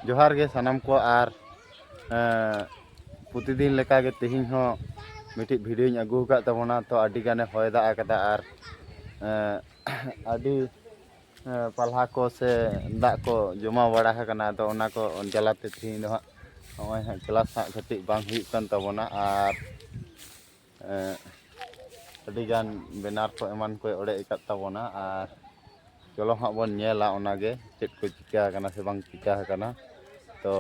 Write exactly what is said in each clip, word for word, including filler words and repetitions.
ᱡᱚᱦᱟᱨ ᱜᱮ ᱥᱟᱱᱟᱢ ᱠᱚ᱾ ᱟᱨ ᱮᱸ, ᱯᱨᱚᱛᱤᱫᱤᱱ ᱞᱮᱠᱟᱜᱮ ᱛᱮᱦᱮᱧ ᱦᱚᱸ ᱢᱤᱫᱴᱤᱡ ᱵᱷᱤᱰᱤᱭᱳᱧ ᱟᱹᱜᱩ ᱟᱠᱟᱫ ᱛᱟᱵᱚᱱᱟ᱾ ᱛᱚ ᱟᱹᱰᱤ ᱜᱟᱱᱮ ᱦᱚᱭ ᱫᱟᱜ ᱟᱠᱟᱫᱟ ᱟᱨ ᱮᱸ, ᱟᱹᱰᱤ ᱮᱸ, ᱯᱟᱞᱦᱟ ᱠᱚ ᱥᱮ ᱫᱟᱜ ᱠᱚ ᱡᱚᱢᱟ ᱵᱟᱲᱟ ᱟᱠᱟᱱᱟ᱾ ᱟᱫᱚ ᱚᱱᱟ ᱠᱚ ᱡᱟᱞᱟᱛᱮ ᱛᱮᱦᱮᱧ ᱫᱚ ᱦᱟᱸᱜ ᱱᱚᱜᱼᱚᱭ ᱦᱟᱸᱜ ᱠᱞᱟᱥ ᱦᱟᱸᱜ ᱠᱟᱹᱴᱤᱡ ᱵᱟᱝ ᱦᱩᱭᱩᱜ ᱠᱟᱱ ᱛᱟᱵᱚᱱᱟ᱾ ᱟᱨ ᱮᱸ, ᱟᱹᱰᱤᱜᱟᱱ ᱵᱮᱱᱟᱨ ᱠᱚ ᱮᱢᱟᱱ ᱠᱚᱭ ᱚᱲᱮᱡ ᱟᱠᱟᱫ ᱛᱟᱵᱚᱱᱟ᱾ ᱟᱨ ᱪᱚᱞᱚ ᱦᱟᱸᱜ ᱵᱚᱱ ᱧᱮᱞᱟ ᱚᱱᱟᱜᱮ ᱪᱮᱫ ᱠᱚ ᱪᱤᱠᱟ ᱟᱠᱟᱱᱟ ᱥᱮ ᱵᱟᱝ ᱪᱤᱠᱟ ᱟᱠᱟᱱᱟ᱾ ᱛᱚ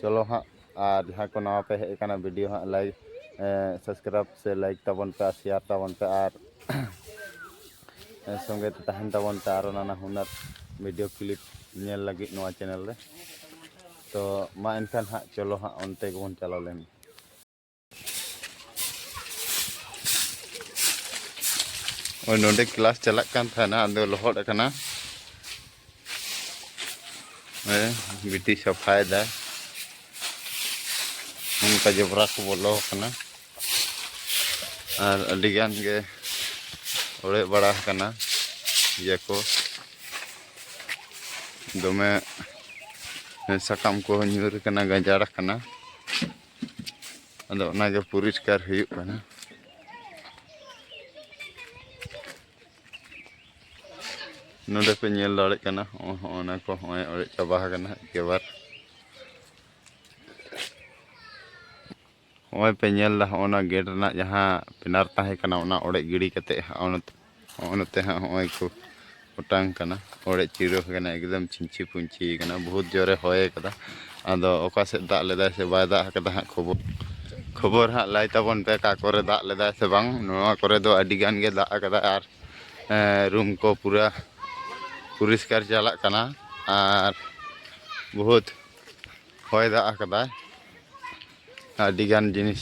ᱪᱚᱞᱚ ᱦᱟᱸᱜ, ᱟᱨ ᱡᱟᱦᱟᱸᱭ ᱠᱚ ᱱᱟᱣᱟ ᱯᱮ ᱦᱮᱡ ᱟᱠᱟᱱᱟ ᱵᱷᱤᱰᱤᱭᱳ ᱦᱟᱸᱜ ᱞᱟᱭᱤᱠ, ᱮᱸ, ᱥᱟᱵᱥᱠᱨᱟᱭᱤᱵ ᱥᱮ ᱞᱟᱭᱤᱠ ᱛᱟᱵᱚᱱ ᱯᱮ ᱟᱨ ᱥᱮᱭᱟᱨ ᱛᱟᱵᱚᱱ ᱯᱮ᱾ ᱟᱨ ᱮᱸ, ᱥᱚᱸᱜᱮ ᱛᱮ ᱛᱟᱦᱮᱱ ᱛᱟᱵᱚᱱ ᱯᱮ ᱟᱨᱚ ᱱᱟᱱᱟ ᱦᱩᱱᱟᱹᱨ ᱵᱷᱤᱰᱤᱭᱳ ᱠᱞᱤᱯ ᱧᱮᱞ ᱞᱟᱹᱜᱤᱫ ᱱᱚᱣᱟ ᱪᱮᱱᱮᱞ ᱨᱮ᱾ ᱛᱚ ᱢᱟ ᱮᱱᱠᱷᱟᱱ ᱦᱟᱸᱜ ᱪᱚᱞᱚ ᱦᱟᱸᱜ ᱚᱱᱛᱮ ᱜᱮᱵᱚᱱ ᱪᱟᱞᱟᱣ ᱞᱮᱱ ᱜᱮ᱾ ᱳᱭ ᱱᱚᱰᱮ ᱠᱞᱟᱥ ᱪᱟᱞᱟᱜ ᱠᱟᱱ ᱛᱟᱦᱮᱱᱟ, ᱟᱫᱚ ᱞᱚᱦᱚᱫ ᱟᱠᱟᱱᱟ᱾ ᱦᱮᱸ, ᱵᱤᱴᱤ ᱥᱟᱯᱷᱟᱭᱮᱫᱟᱭ᱾ ᱚᱱᱠᱟ ᱡᱚᱵᱽᱨᱟ ᱠᱚ ᱵᱚᱞᱚ ᱟᱠᱟᱱᱟ ᱟᱨ ᱟᱹᱰᱤ ᱜᱟᱱ ᱜᱮ ᱚᱲᱮᱡ ᱵᱟᱲᱟ ᱟᱠᱟᱱᱟ ᱤᱭᱟᱹ ᱠᱚ᱾ ᱫᱚᱢᱮ ᱥᱟᱠᱟᱢ ᱠᱚᱦᱚᱸ ᱧᱩᱨ ᱟᱠᱟᱱᱟ, ᱜᱟᱡᱟᱲ ᱟᱠᱟᱱᱟ᱾ ᱟᱫᱚ ᱚᱱᱟᱜᱮ ᱯᱚᱨᱤᱥᱠᱟᱨ ᱦᱩᱭᱩᱜ ᱠᱟᱱᱟ᱾ ᱱᱚᱰᱮ ᱯᱮ ᱧᱮᱞ ᱫᱟᱲᱮᱭᱟᱜ ᱠᱟᱱᱟ, ᱦᱚᱸᱜᱼᱚ, ᱦᱚᱸᱜᱼᱚ ᱱᱟ ᱠᱚ ᱦᱚᱸᱜᱼᱚᱭ ᱚᱲᱮᱡ ᱪᱟᱵᱟ ᱟᱠᱟᱱᱟ ᱮᱠᱮᱵᱟᱨ᱾ ᱦᱚᱸᱜᱼᱚᱭ ᱯᱮ ᱧᱮᱞ ᱫᱟ, ᱦᱚᱸᱜᱼᱚ ᱱᱟ ᱜᱮᱴ ᱨᱮᱱᱟᱜ ᱡᱟᱦᱟᱸ ᱯᱤᱱᱟᱨ ᱛᱟᱦᱮᱸ ᱠᱟᱱᱟ, ᱚᱱᱟ ᱚᱲᱮᱡ ᱜᱤᱰᱤ ᱠᱟᱛᱮ ᱦᱚᱸᱜᱼᱚ ᱱᱚᱛᱮ, ᱦᱚᱸᱜᱼᱚ ᱱᱚᱛᱮ ᱦᱟᱸᱜ ᱦᱚᱸᱜᱼᱚᱭ ᱠᱚ ᱚᱴᱟᱝ ᱠᱟᱱᱟ, ᱚᱲᱮᱡ ᱪᱤᱨᱟᱹ ᱠᱟᱱᱟ, ᱮᱠᱫᱚᱢ ᱪᱷᱤᱧᱪᱷᱤ ᱯᱩᱧᱪᱷᱤ ᱠᱟᱱᱟ᱾ ᱵᱚᱦᱩᱛ ᱡᱳᱨᱮ ᱦᱚᱭ ᱠᱟᱫᱟ᱾ ᱟᱫᱚ ᱚᱠᱟ ᱥᱮᱫ ᱫᱟᱜ ᱞᱮᱫᱟᱭ ᱥᱮ ᱵᱟᱭ ᱫᱟᱜ ᱠᱟᱫᱟ ᱦᱟᱸᱜ, ᱠᱷᱚᱵᱚᱨ, ᱠᱷᱚᱵᱚᱨ ᱦᱟᱸᱜ ᱞᱟᱹᱭ ᱛᱟᱵᱚᱱ ᱯᱮ, ᱚᱠᱟ ᱠᱚᱨᱮ ᱫᱟᱜ ᱞᱮᱫᱟᱭ ᱥᱮ ᱵᱟᱝ᱾ ᱱᱚᱣᱟ ᱠᱚᱨᱮ ᱫᱚ ᱟᱹᱰᱤ ᱜᱟᱱ ᱜᱮ ᱫᱟᱜ ᱠᱟᱫᱟ ᱟᱨ, ᱮᱸ, ᱨᱩᱢ ᱠᱚ ᱯᱩᱨᱟᱹ ᱯᱚᱨᱤᱥᱠᱟᱨ ᱪᱟᱞᱟᱜ ᱠᱟᱱᱟ ᱟᱨ ᱵᱚᱦᱩᱛ ᱦᱚᱭ ᱫᱟᱜ ᱠᱟᱫᱟᱭ᱾ ᱟᱹᱰᱤ ᱜᱟᱱ ᱡᱤᱱᱤᱥ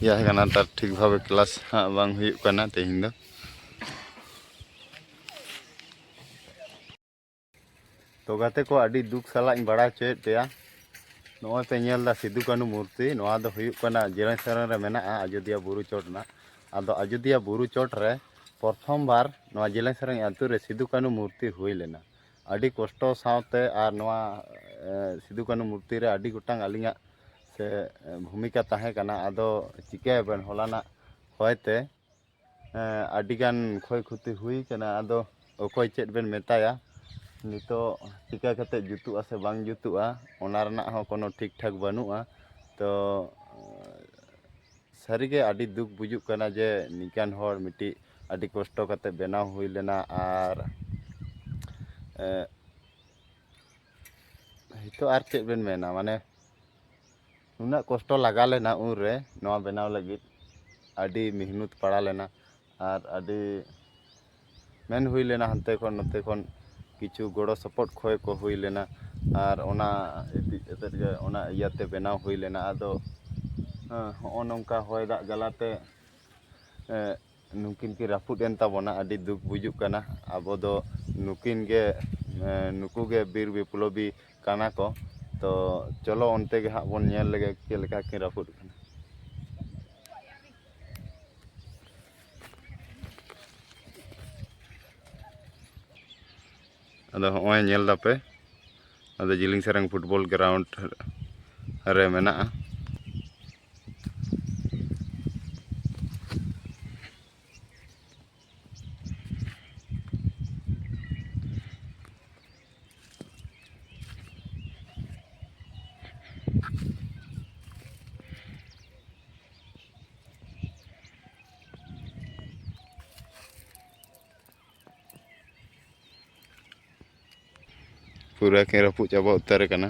ᱤᱭᱟᱹ ᱠᱟᱱᱟ, ᱛᱟᱨ ᱴᱷᱤᱠ ᱵᱷᱟᱵᱮ ᱠᱞᱟᱥ ᱦᱟᱸᱜ ᱵᱟᱝ ᱦᱩᱭᱩᱜ ᱠᱟᱱᱟ ᱛᱮᱦᱮᱧ ᱫᱚ᱾ ᱛᱚ ᱜᱟᱛᱮ ᱠᱚ, ᱟᱹᱰᱤ ᱫᱩᱠ ᱥᱟᱞᱟᱜ ᱤᱧ ᱵᱟᱲᱟᱭ ᱦᱚᱪᱚᱭᱮᱫ ᱯᱮᱭᱟ, ᱱᱚᱜᱼᱚᱭ ᱯᱮ ᱧᱮᱞ ᱫᱟ ᱥᱤᱫᱩ ᱠᱟᱹᱱᱦᱩ ᱢᱩᱨᱛᱤ, ᱱᱚᱣᱟ ᱫᱚ ᱦᱩᱭᱩᱜ ᱠᱟᱱᱟ ᱡᱮᱞᱮᱧ ᱥᱮᱨᱮᱧ ᱨᱮ ᱢᱮᱱᱟᱜᱼᱟ ᱟᱡᱳᱫᱤᱭᱟ ᱵᱩᱨᱩ ᱪᱚᱴ ᱨᱮᱱᱟᱜ᱾ ᱟᱫᱚ ᱟᱡᱳᱫᱤᱭᱟ ᱵᱩᱨᱩ ᱪᱚᱴ ᱨᱮ ᱯᱨᱚᱛᱷᱚᱢ ᱵᱟᱨ ᱱᱚᱣᱟ ᱡᱮᱞᱮᱧ ᱥᱮᱨᱮᱧ ᱟᱹᱛᱩ ᱨᱮ ᱥᱤᱫᱩ ᱠᱟᱹᱱᱦᱩ ᱢᱩᱨᱛᱤ ᱦᱩᱭ ᱞᱮᱱᱟ᱾ ᱟᱹᱰᱤ ᱠᱚᱥᱴᱚ ᱥᱟᱶᱛᱮ ᱟᱨ ᱱᱚᱣᱟ ᱥᱤᱫᱩ ᱠᱟᱹᱱᱦᱩ ᱢᱩᱨᱛᱤ ᱨᱮ ᱟᱹᱰᱤ ᱜᱚᱴᱟᱝ ᱟᱹᱞᱤᱧᱟᱜ ᱥᱮ ᱵᱷᱩᱢᱤᱠᱟ ᱛᱟᱦᱮᱸ ᱠᱟᱱᱟ᱾ ᱟᱫᱚ ᱪᱤᱠᱟᱹᱭᱟᱵᱮᱱ, ᱦᱚᱞᱟᱱᱟᱜ ᱦᱚᱭᱛᱮ ᱟᱹᱰᱤᱜᱟᱱ ᱠᱷᱚᱭ ᱠᱷᱚᱛᱤ ᱦᱩᱭ ᱠᱟᱱᱟ᱾ ᱟᱫᱚ ᱚᱠᱚᱭ ᱪᱮᱫ ᱵᱮᱱ ᱢᱮᱛᱟᱭᱟ, ᱱᱤᱛᱚᱜ ᱪᱤᱠᱟᱹ ᱠᱟᱛᱮ ᱡᱩᱛᱩᱜᱼᱟ ᱥᱮ ᱵᱟᱝ ᱡᱩᱛᱩᱜᱼᱟ, ᱚᱱᱟ ᱨᱮᱱᱟᱜ ᱦᱚᱸ ᱠᱳᱱᱳ ᱴᱷᱤᱠ ᱴᱷᱟᱠ ᱵᱟᱹᱱᱩᱜᱼᱟ᱾ ᱛᱚ ᱥᱟᱹᱨᱤᱜᱮ ᱟᱹᱰᱤ ᱫᱩᱠ ᱵᱩᱡᱩᱜ ᱠᱟᱱᱟ ᱡᱮ ᱱᱤᱝᱠᱟᱱ ᱦᱚᱲ ᱢᱤᱫᱴᱤᱡ ᱟᱹᱰᱤ ᱠᱚᱥᱴᱚ ᱠᱟᱛᱮ ᱵᱮᱱᱟᱣ ᱦᱩᱭ ᱞᱮᱱᱟ᱾ ᱟᱨ ᱱᱤᱛᱚᱜ ᱟᱨ ᱪᱮᱫ ᱵᱮᱱ ᱢᱮᱱᱟ, ᱢᱟᱱᱮ ᱱᱩᱱᱟᱹᱜ ᱠᱚᱥᱴᱚ ᱞᱟᱜᱟᱣ ᱞᱮᱱᱟ ᱩᱱᱨᱮ ᱱᱚᱣᱟ ᱵᱮᱱᱟᱣ ᱞᱟᱹᱜᱤᱫ, ᱟᱹᱰᱤ ᱢᱮᱦᱱᱚᱛ ᱯᱟᱲᱟᱣ ᱞᱮᱱᱟ᱾ ᱟᱨ ᱟᱹᱰᱤ ᱢᱮᱱ ᱦᱩᱭ ᱞᱮᱱᱟ ᱦᱟᱱᱛᱮ ᱠᱷᱚᱱ ᱱᱚᱛᱮ ᱠᱷᱚᱱ ᱠᱤᱪᱷᱩ ᱜᱚᱲᱚ ᱥᱚᱯᱚᱦᱚᱫ ᱠᱷᱚᱭ ᱠᱚ ᱦᱩᱭ ᱞᱮᱱᱟ᱾ ᱟᱨ ᱚᱱᱟ ᱤᱫᱤ ᱠᱟᱛᱮᱫ ᱜᱮ ᱚᱱᱟ ᱤᱭᱟᱹᱛᱮ ᱵᱮᱱᱟᱣ ᱦᱩᱭ ᱞᱮᱱᱟ᱾ ᱟᱫᱚ ᱦᱚᱸᱜᱼᱚ ᱱᱚᱝᱠᱟ ᱦᱚᱭ ᱫᱟᱜ ᱡᱟᱞᱟᱛᱮ ᱱᱩᱠᱤᱱ ᱠᱤᱱ ᱨᱟᱹᱯᱩᱫ ᱮᱱ ᱛᱟᱵᱚᱱᱟ᱾ ᱟᱹᱰᱤ ᱫᱩᱠ ᱵᱩᱡᱩᱜ ᱠᱟᱱᱟ᱾ ᱟᱵᱚ ᱫᱚ ᱱᱩᱠᱤᱱ ᱜᱮ ᱱᱩᱠᱩ ᱜᱮ ᱵᱤᱨ ᱵᱤᱯᱞᱚᱵᱤ ᱠᱟᱱᱟ ᱠᱚ᱾ ᱛᱚ ᱪᱚᱞᱚ ᱚᱱᱛᱮ ᱜᱮ ᱦᱟᱸᱜ ᱵᱚᱱ ᱧᱮᱞ ᱞᱮᱜᱮ ᱪᱮᱫ ᱞᱮᱠᱟ ᱠᱤᱱ ᱨᱟᱹᱯᱩᱫ ᱠᱟᱱᱟ᱾ ᱟᱫᱚ ᱦᱚᱸᱜᱼᱚᱭ ᱧᱮᱞ ᱫᱟᱯᱮ, ᱟᱫᱚ ᱡᱤᱞᱤᱧ ᱥᱮᱨᱮᱝ ᱯᱷᱩᱴᱵᱚᱞ ᱜᱨᱟᱣᱩᱱᱰ ᱨᱮ ᱢᱮᱱᱟᱜᱼᱟ᱾ ᱯᱩᱨᱟᱹ ᱠᱤᱱ ᱨᱟᱹᱯᱩᱫ ᱪᱟᱵᱟ ᱩᱛᱟᱹᱨ ᱟᱠᱟᱱᱟ᱾